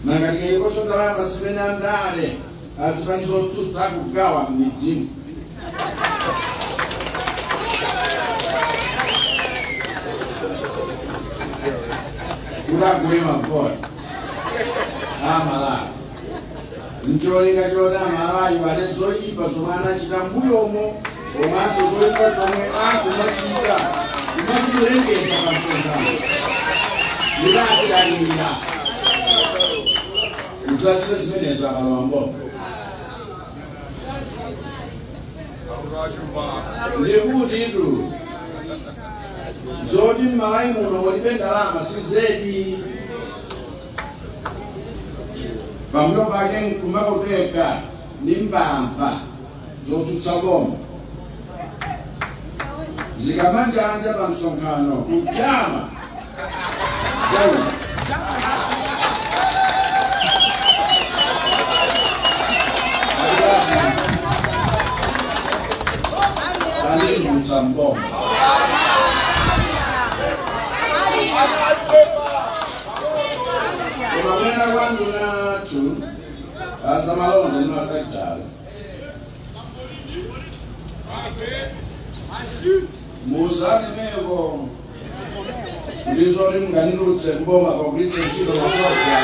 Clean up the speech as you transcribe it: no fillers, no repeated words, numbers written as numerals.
Nanga tikaikekonso ndalama zimene andale azipani zotsutsa akugawa m'midzimu, kuti agule mavoti aMalawi ncholinga choti aMalawi aiwale zoyipa zomwe anachita mbuyomo komanso zoyipa zomwe akumachita, kumatilengeza pa msonkhano kuti atidalira kudzachita zimenezo akalowa mboma. Ndikutitu zoti m'Malawi muno mulibe ndalama sizedi. Pambuyo pake nkumakopeka ndi mbamva zotsutsa boma zikamanjanja pa msonkhano kujama zawo. Alitulutsa mboma. Koma kunena kwa nduna athu azamalonda ndi mafakitale, muzalimeko ndizoti munganditulutse mboma pogwiritsa ntchito mafodya.